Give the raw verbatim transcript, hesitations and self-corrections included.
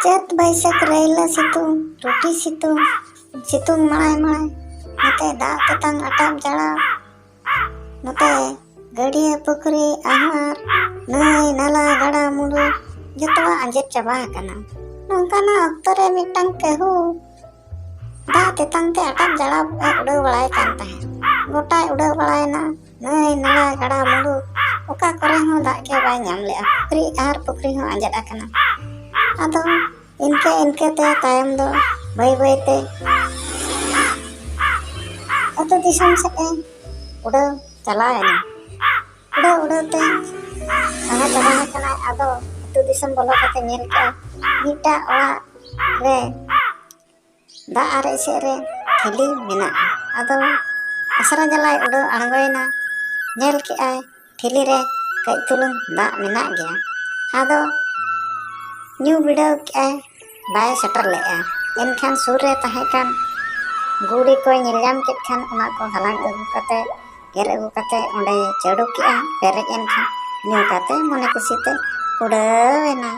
ᱪᱟᱹᱛ ᱵᱟᱹᱭᱥᱟᱹᱠᱷ ᱨᱟᱹᱭᱞᱟᱹ ᱥᱤᱛᱩᱝ, ᱴᱩᱴᱤ ᱥᱤᱛᱩᱝ, ᱥᱤᱛᱩᱝ ᱢᱟᱲᱟᱭ ᱢᱟᱲᱟᱭ, ᱱᱚᱛᱮ ᱫᱟᱜ ᱛᱮᱛᱟᱝ ᱟᱴᱟᱢ ᱡᱟᱲᱟᱣ, ᱱᱚᱛᱮ ᱜᱟᱹᱰᱭᱟᱹ ᱯᱩᱠᱷᱨᱤ ᱟᱦᱟᱨ, ᱱᱟᱹᱭ ᱱᱟᱞᱟ ᱜᱟᱰᱟ ᱢᱩᱰᱩ, ᱡᱚᱛᱚᱣᱟᱜ ᱟᱸᱡᱮᱫ ᱪᱟᱵᱟ ᱟᱠᱟᱱᱟ᱾ ᱱᱚᱝᱠᱟᱱᱟᱜ ᱚᱠᱛᱚ ᱨᱮ ᱢᱤᱫᱴᱟᱝ ᱠᱟᱹᱦᱩ ᱫᱟᱜ ᱛᱮᱛᱟᱝ ᱛᱮ ᱟᱴᱟᱢ ᱡᱟᱲᱟᱣ ᱮ ᱩᱰᱟᱹᱣ ᱵᱟᱲᱟᱭ ᱠᱟᱱ ᱛᱟᱦᱮᱸᱫ᱾ ᱜᱚᱴᱟᱭ ᱩᱰᱟᱹᱣ ᱵᱟᱲᱟᱭᱮᱱᱟ, ᱱᱟᱹᱭ ᱱᱟᱞᱟ ᱜᱟᱰᱟ ᱢᱩᱰᱩ ᱚᱠᱟ ᱠᱚᱨᱮ ᱦᱚᱸ ᱫᱟᱜ ᱜᱮ ᱵᱟᱭ ᱧᱟᱢ ᱞᱮᱫᱼᱟ᱾ ᱯᱩᱠᱷᱨᱤ ᱟᱦᱟᱨ ᱯᱩᱠᱷᱨᱤ ᱦᱚᱸ ᱟᱸᱡᱮᱫ ᱟᱠᱟᱱᱟ᱾ ᱟᱫᱚ ᱤᱱᱠᱟᱹ ᱤᱱᱠᱟᱹ ᱛᱮ ᱛᱟᱭᱚᱢ ᱫᱚ ᱵᱟᱹᱭ ᱵᱟᱹᱭ ᱛᱮ ᱟᱹᱛᱩ ᱫᱤᱥᱚᱢ ᱥᱮᱫ ᱮ ᱩᱰᱟᱹᱣ ᱪᱟᱞᱟᱣ ᱮᱱᱟ᱾ ᱩᱰᱟᱹᱣ ᱩᱰᱟᱹᱣ ᱛᱮ ᱞᱟᱸᱜᱟ ᱪᱟᱵᱟ ᱟᱠᱟᱱᱟᱭ᱾ ᱟᱫᱚ ᱟᱹᱛᱩ ᱫᱤᱥᱚᱢ ᱵᱚᱞᱚ ᱠᱟᱛᱮ ᱧᱮᱞ ᱠᱮᱜᱼᱟᱭ, ᱢᱤᱫᱴᱟᱝ ᱚᱲᱟᱜ ᱨᱮ ᱫᱟᱜ ᱟᱨᱮᱡ ᱥᱮᱫ ᱨᱮ ᱴᱷᱤᱞᱤ ᱢᱮᱱᱟᱜᱼᱟ᱾ ᱟᱫᱚ ᱟᱥᱨᱟ ᱡᱟᱞᱟᱭ ᱩᱰᱟᱹᱣ ᱟᱬᱜᱚᱭᱮᱱᱟ, ᱧᱮᱞ ᱠᱮᱜᱼᱟᱭ ᱴᱷᱤᱞᱤ ᱨᱮ ᱠᱟᱹᱡ ᱛᱩᱞᱩᱝ ᱫᱟᱜ ᱢᱮᱱᱟᱜ ᱜᱮᱭᱟ᱾ ᱟᱫᱚ ᱧᱩ ᱵᱤᱰᱟᱹᱣ ᱠᱮᱜᱼᱟᱭ, ᱵᱟᱭ ᱥᱮᱴᱮᱨ ᱞᱮᱜᱼᱟ᱾ ᱮᱱᱠᱷᱟᱱ ᱥᱩᱨ ᱨᱮ ᱛᱟᱦᱮᱸ ᱠᱟᱱ ᱜᱩᱲᱤ ᱠᱚᱭ ᱧᱮᱞ ᱧᱟᱢ ᱠᱮᱫ ᱠᱷᱟᱱ, ᱚᱱᱟ ᱠᱚ ᱦᱟᱞᱟᱝ ᱟᱹᱜᱩ ᱠᱟᱛᱮ, ᱜᱮᱨ ᱟᱹᱜᱩ ᱠᱟᱛᱮ ᱚᱸᱰᱮ ᱪᱟᱹᱰᱩ ᱠᱮᱜᱼᱟ᱾ ᱯᱮᱨᱮᱡ ᱮᱱ ᱠᱷᱟᱱ ᱧᱩ ᱠᱟᱛᱮ ᱢᱚᱱᱮ ᱠᱩᱥᱤ ᱛᱮ ᱩᱰᱟᱹᱣ ᱮᱱᱟ᱾